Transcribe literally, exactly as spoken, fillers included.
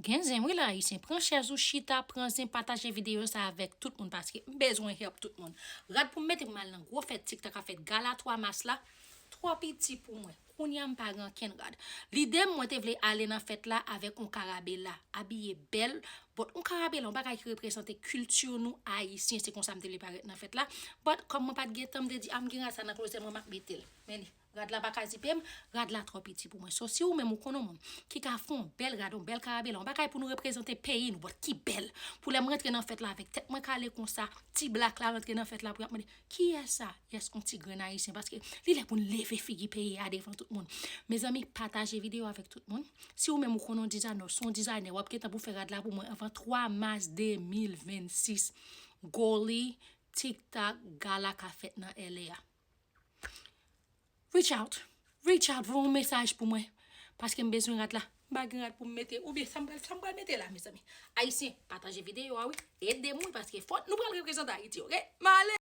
Gen zen wi la, Ayisyen. Pran chèz ou chita, pran zen, pataje videyo sa avèk tout moun paske m bezwen help tout moun. Rad pou m mete pou m al nan gwo fèt TikTok a fèt gala twa mas la, twò piti pou mwen. Kounye a m pa gen ankenn rad. Lide m, mwen te vle ale nan fèt la avèk on karabela, abiye bèl, but on karabela, on bagay ki reprezante kilti nou Ayisyen, se konsa m te vle parèt nan fèt la. But kòm mwen pa t gen tan, m te di, a m gen rad sa nan klozè mwen, m ap mete l. Men li. Rad la pa ka zipe m, rad la twò piti pou mwen. So, si ou menm ou konn on moun ki ka fè on bèl rad, on bèl karabela, on bagay pou nou reprezante peyi nou, but ki bèl. Pou lè m rantre nan fèt la avèk tèt mwen kale konsa, ti blak la rantre nan fèt la pou y ap mande, "Kiyès sa?" Yes, on ti grenn Ayisyen, paske li lè pou n leve figi peyi a devan tout moun. Mezanmi, pataje videyo avèk tout moun. Si ou menm ou konn on dizayna, ou se on dizayna, w ap gentan pou fè rad la pou mwen anvan twa mas de mil vennsis. Goli, TikTok, gala ka fèt nan L A a. Reach out. Reach out, voye yon mesaj pou mwen. Paske m bezwen rad la. M pa gen rad pou m mete. Oubyen sa m pral, sa m pral mete la, mezanmi. Ayisyen, pataje videyo a, wi. Ede m, wi, paske fò nou pral reprezante Ayiti, oke? M ale.